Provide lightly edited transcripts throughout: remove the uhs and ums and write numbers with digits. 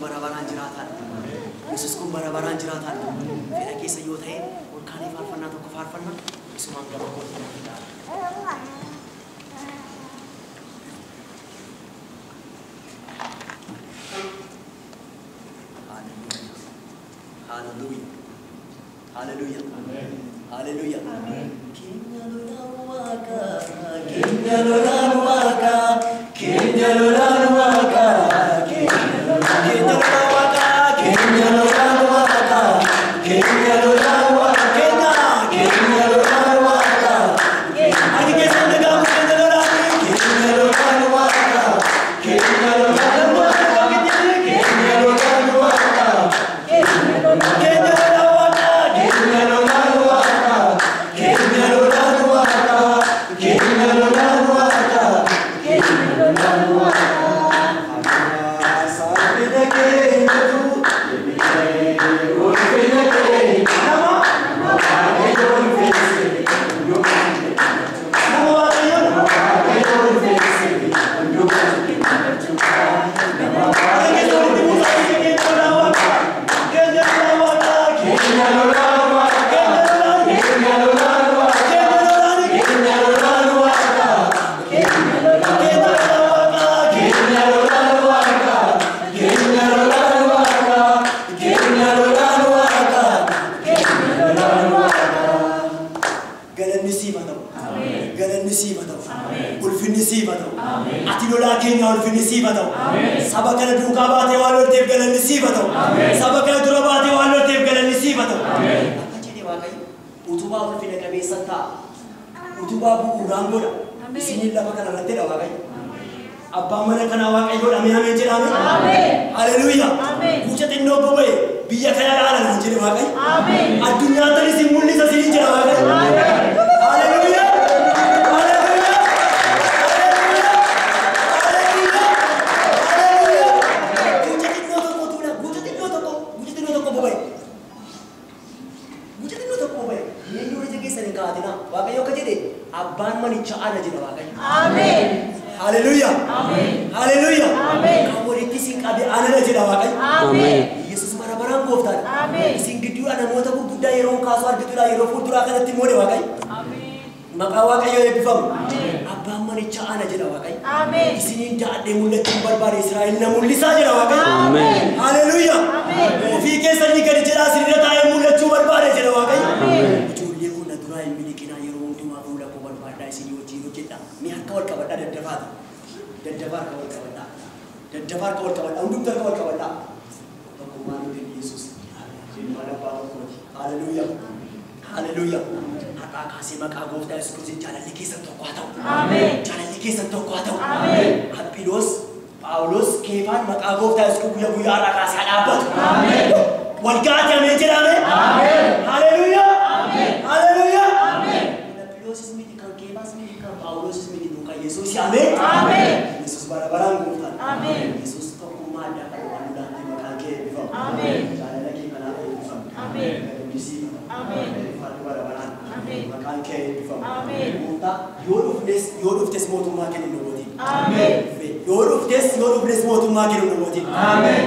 Bara baraan jiraataadha. Yesus kun bara baraan jiraataadha. Fedha keessa yoo ta'e ol kaanee faarfannaa tokko faarfannaa isumaan gama kootti na fidaa. Hallelujah. Hallelujah. Hallelujah. Keenya lolaan waaqa, keenya lolaan waaqa, keenya lolaan waaqa, keenya lolaan waaqa, keenya lolaan waaqa, keenya lolaan waaqa, keenya lolaan waaqa. Harki keessan dhaga'amu keenya lolaan, keenya lolaan waaqa, keenya lolaan waaqa, keenya lolaan waaqa, keenya lolaan waaqa, keenya lolaan waaqa, keenya lolaan waaqa, keenya lolaan waaqa, keenya lolaan waaqa. Salphina keenyatu ulfina keenya nama Waaqayyo ulfeesse nama Waaqayyo ulfeesse Keenya walitti buusaa keenya lolaan waaqa, keenya lolaan waaqa, Keenya lolaan waaqa, keenya lolaan keenya lolaan waaqa, keenya lolaan keenya lolaan waaqa, keenya lolaan waaqa, keenya lolaan waaqa, keenya lolaan waaqa, keenya lolaan waaqa, keenya lolaan waaqa. Galanni siif haa ta'u. Galanni siif haa ta'u. Ulfinni siif haa ta'u. Ati lolaa keenya ulfinni siif haa ta'u. Saba kana duukaa baatee waan lolteef galanni siif haa ta'u. Saba kana dura baatee waan lolteef galanni siif haa ta'u. Akka jedhe Waaqayyo utubaa ulfina qabeessa ta'a. Utubaa bu'uuraan godha. Isiniin lafa kana irratti dha Waaqayyo. Abbaan mana kanaa Waaqayyoodha. Ameen ameen jedhame. Haleluuyaa. Guca xinnoo boba'e biyya kana dhaala naan jedhe Waaqayyo. Addunyaa tan isin mul'isa isiniin jedha Waaqayyo. Haleluuyaa. Haleluuyaa. Haleluuyaa. Haleluuyaa. Haleluuyaa. Guca xinnoo tokko tuula. Guca xinnoo tokko. Guca xinnoo tokko boba'e. Guca xinnoo tokko boba'e. Eenyu ija keessan hin kaa'atinaa. Waaqayyo akka jedhe abbaan manichaa ana jedha Waaqayyo. Haleluuyaa. Haleluuyaa. Kan walitti isin qabe anana jedha Waaqayyo. Yesus bara baraan gooftaadha. Isin gidduudha namoota gurguddaa yeroo kaasu argitudha yeroo fuulduraa kanatti immoo de Waaqayyo. Maqaa Waaqayyoo eebbifamu. Abbaan manichaa ana jedha Waaqayyo. Isiniin daadhee mul'achuun barbaade Israa'el na mul'isaa jedha Waaqayyo. Haleluuyaa. Ofii keessanii gadi jedhaa isinirra taa'ee mul'achuu barbaade jedha Waaqayyo. Ijoollee kun na duraa hin miliqinaa yeroo hundumaa fuula koo barbaaddaa isinii wajjin hojjedha. Mee harka wal qabadhaa daddafaati. Daddafaa harka wal qabadhaa. Daddafaa harka wal qabadhaa. Hundumti harka wal qabadhaa. Tokkummaan nuti Yesuus. Ilmaan abbaa tokkooti. Haleluuyaa. Haleluuyaa. Har'aa kaasee maqaa gooftaa Yesuus Kiristoosiin jaalalli keessan tokko haa ta'u. Jaalalli keessan tokko haa ta'u. Aphiloos, Phaawulos, Keefaan maqaa gooftaa Yesuus guyyaa guyyaa har'aa kaasee haa dhaabbatu. Wal gaati ameen jedhame. Haleluuyaa. Haleluuyaa. Kan Aphiloosis miti, kan Keefaas miti, kan Phaawulosis miti, nu kan Yesuus ameen. Yesuus bara baraan gooftaadha. Yesuus tokkummaa addaa qabu waan nu laatte maqaan kee eebbifamu. Jaalala kee kanaaf eebbifamu. Galanni siif haa ta'u. Ulfaadhu bara baraan. Maqaan kee eebbifamu. Gooftaa yoo dhuftes mootummaa kee nu dhowwatin. Yoo dhuftes yoo dhufnes mootummaa kee nu dhowwatin.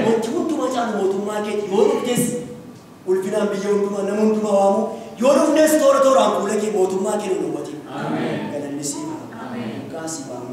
Wanti hundumaa caalu mootummaa keeti yoo dhuftes ulfinaan biyya hundumaa nama hundumaa waamu yoo dhufnes toora tooraan fuula kee mootummaa kee nu dhowwatin. Galanni siif haa ta'u. Dhugaa si baanu.